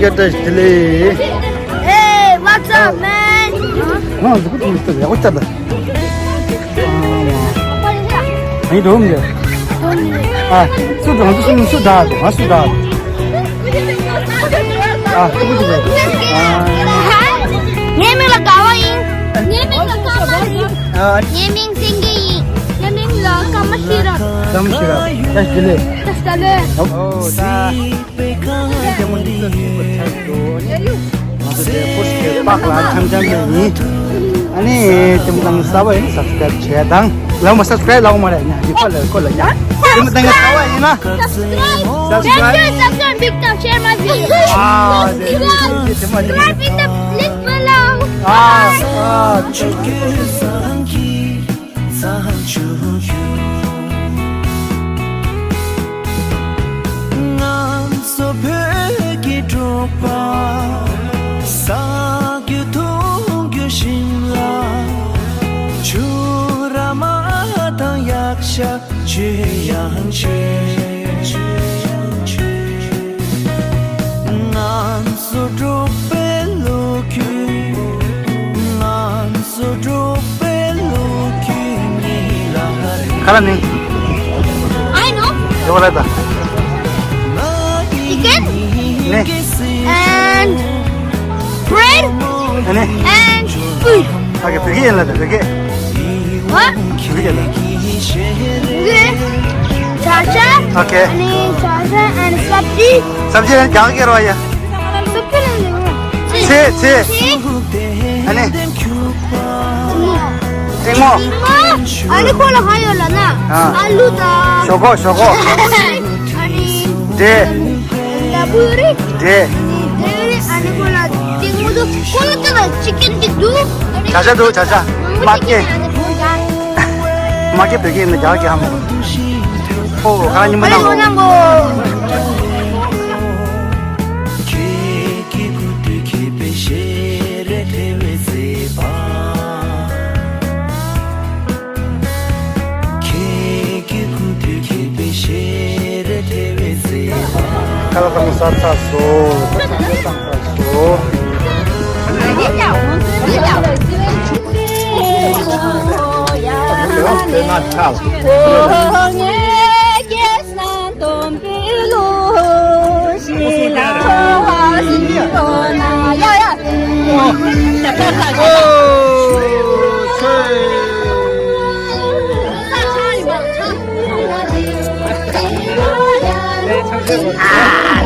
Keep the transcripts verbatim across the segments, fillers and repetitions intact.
ཡ་བཀྲ་ཤིས་བདེ་ལེགས། Hey, what's up, man? ང་ལུག་ཏུ་མི་སྟེར་ཡག་པོ་བཅར་ད། ཨ་ཡི་འགྲོ་མི་རེད། ཨ་སུ་འགྲོ་སུ་སུ་སུ་ད་འགྲོ་ང་སུ་ད་འགྲོ། ཨ་སུ་སུ་ད་འགྲོ། ངའི་མིང་ལ་དགའ་བ་ཡིན། ངའི་མིང་ལ་དགའ་བ་ཡིན། ངའི་མིང་སེང་གེ་ཡིན། ངའི་མིང་ལ་ཀ་མ་ཤི་ར། ཀ་མ་ཤི་ར། བཀྲ་ཤིས་བདེ་ལེགས། བཀྲ་ཤིས་བདེ་ལེགས། ཨོ་ད། ལྟད་མོ་འདི་ཚོ་ཚུགས་པ་ཆགས་འགྲོ་ནས། ང་ཚོ་དེ་ཕོ་སི་ཁེ་པག་ལ་འཆམ་འཆམ་ནས་ཡིན། ཨ་ནི་ལྟད་མོ་དང་གསར་པ་ཡིན་སབ་སི་ཀ་རབ་བྱས་དང་། ལགས་མ་སབ་སི་ཀ་རབ་ལགས་མ་རེད་ཉ་འདི་ཁོ་ལ་ཁོ་ལ་ཉ། ལྟད་མོ་དང་གསར་པ་ཡིན་ན་སབ་སི་ཀ་རབ། Subscribe, subscribe, big time, share my video. ཨ་དེ་དེ་དེ་མ་དེ། Subscribe with the link below. ཨ་ཨ། ང་ཚོ་བོད་ཀྱི་འབྲོག་པ། ཟ་རྒྱུ་འཐུང་རྒྱུ་ཞིམ་ལ། ཆུ་ར་མ་དང་ཡག་ཤ་ཆོས་ཡང་ཆོས། ང་ཚོ་འབྲོག་པའི་ལོ་རྒྱུས། ང་ཚོ་འབྲོག་པའི་ལོ་རྒྱུས་ཉིད་ལ། ཁ་ལ་ནི། I know. ཡོད་རེད་ད། Chicken. ནི། And bread. ཨ་ནི། And food. ཨ་ཀེ་བོད་སྐད་ཡིན་ལ་ད་བོད་སྐད། What? བོད་སྐད་ལ། Okay. ཆ་ཆ། Okay. ཨ་ནི་ཆ་ཆ་and སབ་ཇི། སབ་ཇི་ལ་རྒྱག་གི་རོ་ཡ། སབ་ཇི་ལ་ལེ་རོ། ཚེ་ཚེ། ཚེ། ཨ་ནི། ཏིང་མོ། ཏིང་མོ། ཨ་ནི་ཁོ་ལ་ག་ཡོད་ལ་ན། ཨ། ཨ་ལུ་དང་། ཞོག་ཁོག་ཞོག་ཁོག་ཨ་ནི། འབྲས། ལ་བུ་རེད། འབྲས། འབྲས་རེད། ཨ་ནི་ཁོ་ལ་ཏིང་མོ་འདུག་ཁོ་ལ་ཏི་ལ་ཅི་ཀན་ཅིག་འདུག་བྱ་བྱ་འདུག་བྱ་བྱ། མ་སྐྱེ། མ་སྐྱེ་བོད་སྐད་ནི་རྒྱག་གི་ཧ་མོ། ཨོ་ཁ་ཉི་མ་ཨ་ནི་ནང་ཁོ་ནང་ཁོ། ཁ་ལག་ཚང་མ་ཟ་ཚར་སོང་། ཚང་མ་ཚང་ཚར་སོང་།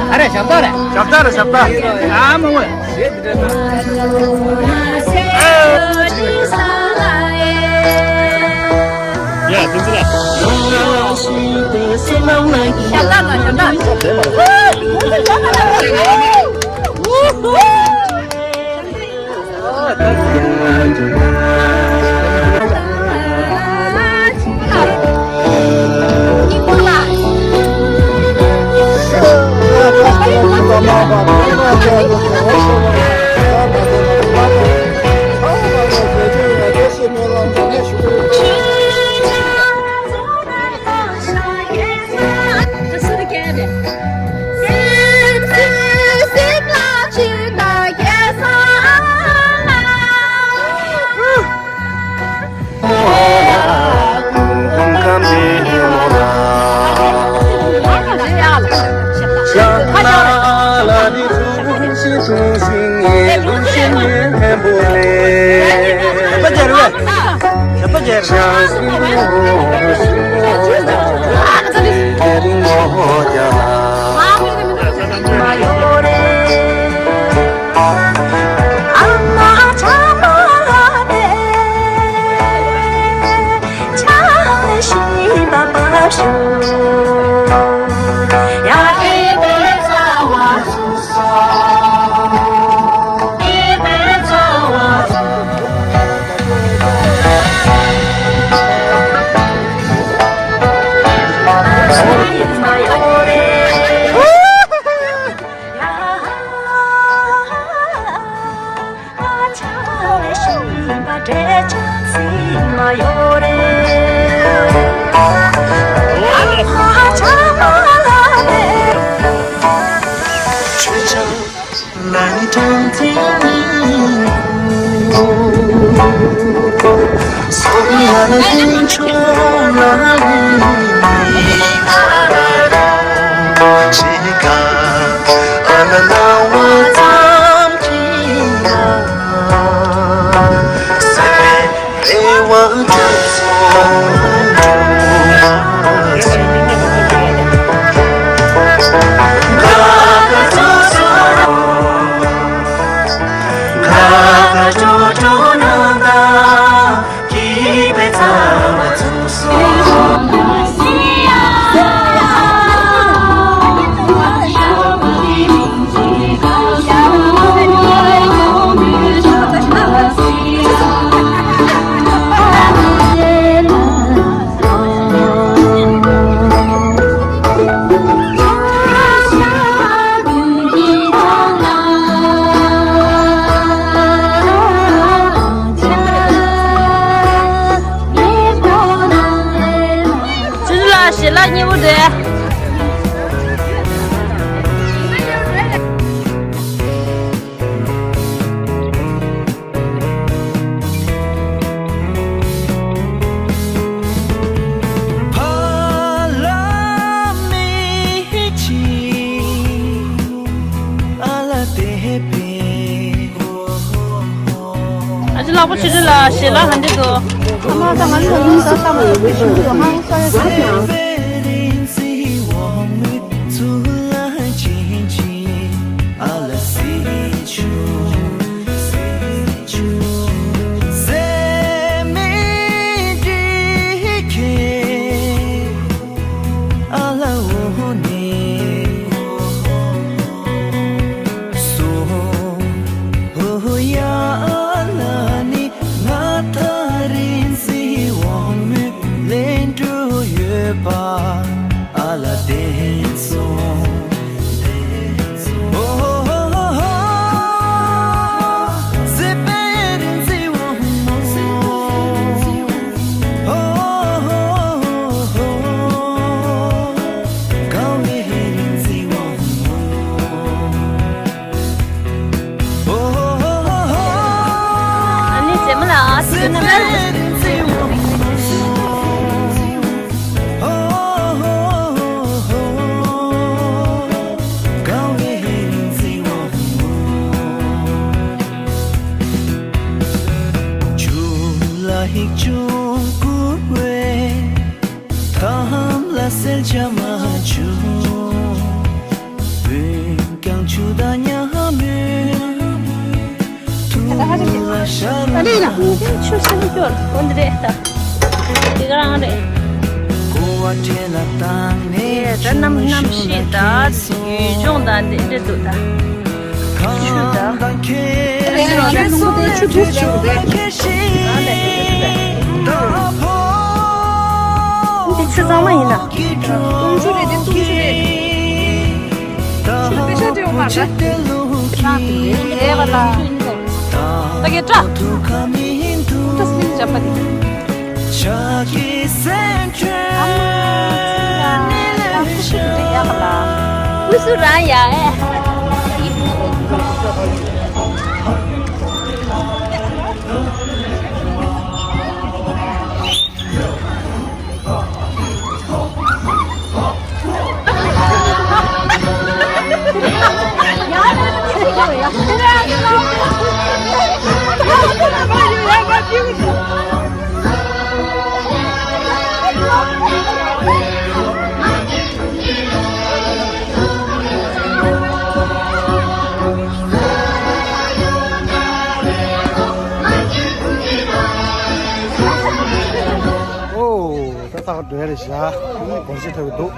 ཨ་རེ་ཞབས་ཏོག་རེད། ཞབས་ཏོག་རེད་ཞབས་ཏོག་ཨ་མ་འོ། ཡ་དེ་ཚོ་ལ། ཞབས་ཏོག་དང་ཞབས་ཏོག་ཅི་ལ་ཞལ་ལག་མཉེས་པོ་འདུག་ཨ་ཅེ་ལགས་པོ་ཆེ་ལ་ཞལ་ལག་ཧ་འདི་དོ། ཨ་མ་ད་ང་ཚོ་ཡིན་ས་ས་མ་ཡོད་པའི་ཞུ་དོ་ཧང་ས་ཡ་ས་ཡ། ཨ་ནི་རྗེས་མ་ལ་ཨ་ཙི་ན་མེད། ཨ་ནི་ན་ཆུ་སེམས་སྐྱོར་འོན་ཏེ་རེད་ད། དེ་ག་རང་རེད། ད་གནམ་གནམ་གཤིས་ད་ཡུལ་ལྗོངས་ད་འདི་འདྲ་འདུག་ད། ཆུ་ད། ཆུ་ད། འདི་ཆུ་གཙང་མ་ཡིན་ད། འཐུང་ཆུ་རེད་འདི་འཐུང་ཆུ་རེད། ཆུ་དཔེ་ཤ་སྤྲད་འོང་མ་རེད། ལས་པ་ལ། ད་གེ་ཏྲ། ཏྲ་སི་ལིང་འཇམ་པ་འདི། ཨོ། ད་ཐག་འགྲོ་ཡ་རེད་ཤག་སྒོར་གཞས་འཁྲབ་ཀྱི་འདུག